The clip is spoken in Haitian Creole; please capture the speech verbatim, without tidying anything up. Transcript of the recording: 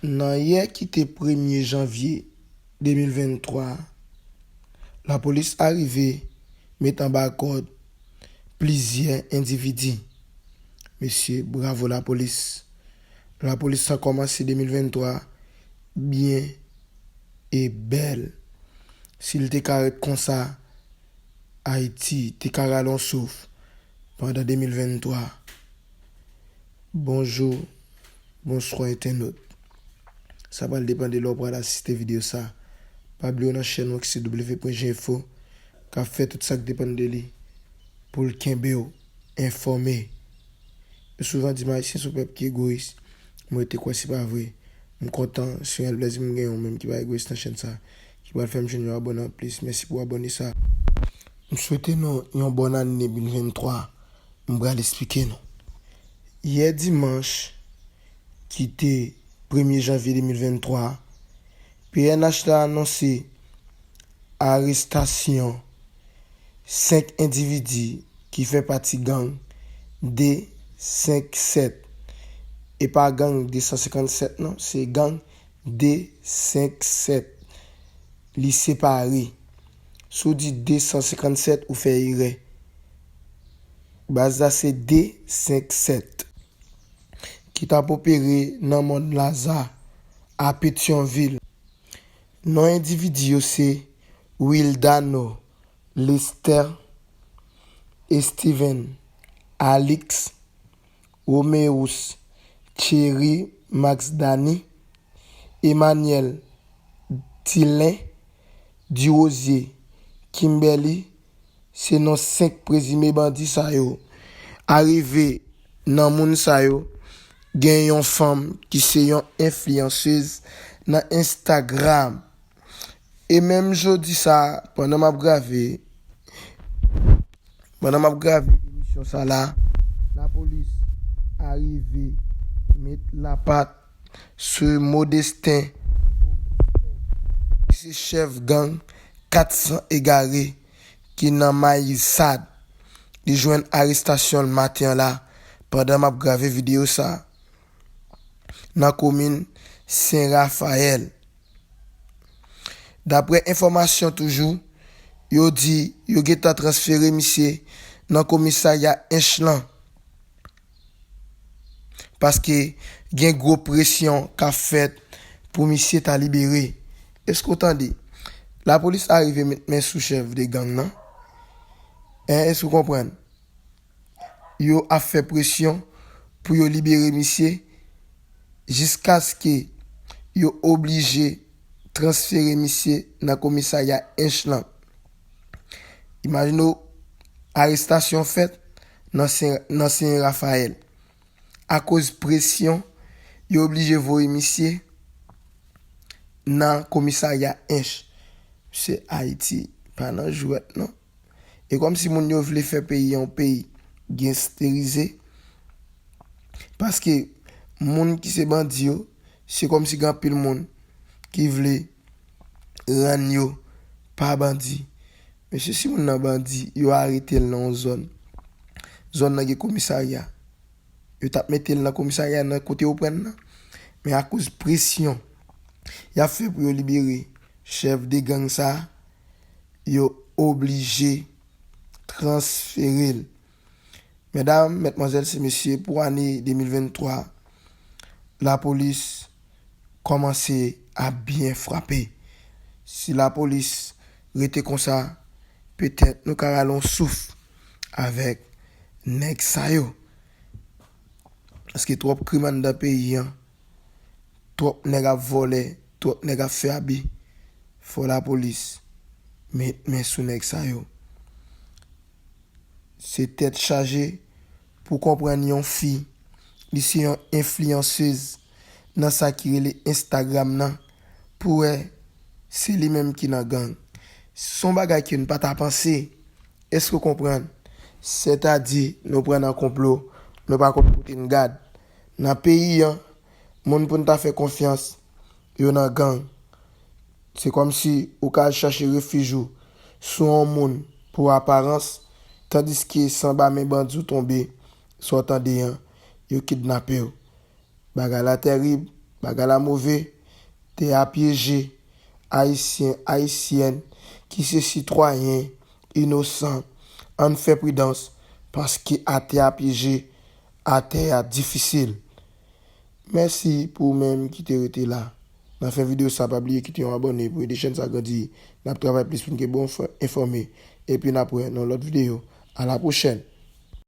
Nan yè ki te premye janvye de mil venntwa, lapolis arive met anba kòd plizyè endividi. Mesye, bravo lapolis. Lapolis lan kòmanse de mil venntwa byen e bèl. Si l te ka ret konsa, Ayiti te ka rale yon souf pandan de mil venntwa. Bonjou, bonswa entènot. Sa pral depann de lè w pral asiste videyo sa. Pa bliye w nan chèn nou ki se w w w pwen j info k ap fè tout sa k depann de li pou l kenbe w enfòme. Yo souvan di m Ayisyen se yon pèp ki egoyis. Mwen te kwè se pa vre. M kontan, se yon rèl plèzi m gen yon menm ki pa egoyis nan chèn sa, ki pral fè m jwenn yon abòne anplis. Mèsi pou abòne sa. M swete nou yon bòn ane de mil venntwa. M pral esplike nou. Yè dimanch, ki te premye janvye de mil venntwa, P N H la anonse arestasyon senk endividi ki fè pati gang de senk sèt. E pa gang de san senkann sèt non, se gang de senk sèt. Li separe. Si w di de san senkann sèt, ou fè erè. Baz la se de senk sèt. Ki t ap opere nan Mòn Laza, a Petyonvil. Non endividi yo se Wildano Lester, Steven, Alix, Romeus, Thierry, Max Dany, Emmanuel, Tilen, Dirosier, Kimberly, se non senk prezime bandi sa yo. Arive nan moun sa yo, gen yon fanm ki se yon enfliyansez nan Instagram. E menm jodi sa, pandan m ap grave, pandan m ap grave emisyon sa la, lapolis arive met lapat sou Modestin Augustin, ki se chèf gang kat san egare ki nan Mayisad. Li jwenn arestasyon l maten an la pandan m ap grave videyo sa a, nan komin Sen Rafayèl. Daprè enfòmasyon toujou, yo di yo gentan transfere misye nan komisarya Ench lan. Paske gen gwo presyon k ap fèt pou misye ta libere. Èske w tande? Lapolis arive met men sou chèf de gang nan. Èske w konprann? Yo ap fè presyon pou yo libere misye jiskaske yo oblije transfere misye nan komisarya Ench lan. Imajine w, arestasyon fèt nan Sen, nan Sen Rafayèl. Akoz presyon, yo oblije voye misye nan komisarya Ench. Mesye, Ayiti pa nan jwèt non. E kòmsi moun yo vle fè peyi an yon peyi gangsterize. Paske moun ki se bandi yo, se kòmsi gen anpil moun ki vle rann yo pa bandi. Mesye, si moun nan bandi, yo arete l nan yon zòn. Zòn nan gen komisarya. Yo t ap mete l nan komisarya nan kote yo pran l nan. Men akoz presyon y ap fè pou yo libere chèf de gang sa a, yo oblije transfere l. Medam, medmwazèl, se mesye, pou ane de mil venntwa, lapolis kòmanse ap byen frape. Si lapolis rete konsa, petèt nou ka rale yon souf avèk nèg sa yo. Paske twòp krim anndan peyi an, twòp nèg ap vòlè, twòp nèg ap fè abi. Fò lapolis met men sou nèg sa yo. Se tèt chaje pou konprann yon fi, li se yon enfliyansez nan sa ki rele Instagram nan, pou wè se li menm ki nan gang. Se yon bagay ke n pa ta panse. Èske w konprann? Sètadi, nou pran nan konplo, nou pa konn kote n gad. Nan peyi an, moun pou n ta fè konfyans, yo nan gang. Se kòmsi ou ka al chache refij ou sou yon moun pou aparans, tandiske se anba men bandi w tonbe, sa w tande an, yo kidnape w. Bagay la tèrib, Bagay la move, tè a pyeje, Ayisyen, Ayisyèn ki se sitwayen inosan, ann fè pridans paske atè a pyeje, atè a difisil. Mèsi pou ou menm ki te rete la. Nan fen videyo sa, pa bliye kite yon abòne pou ede chèn sa grandi. N ap travay plis pou n gen bon enfòme. Epi n ap wè nan lòt videyo. A la pwochèn.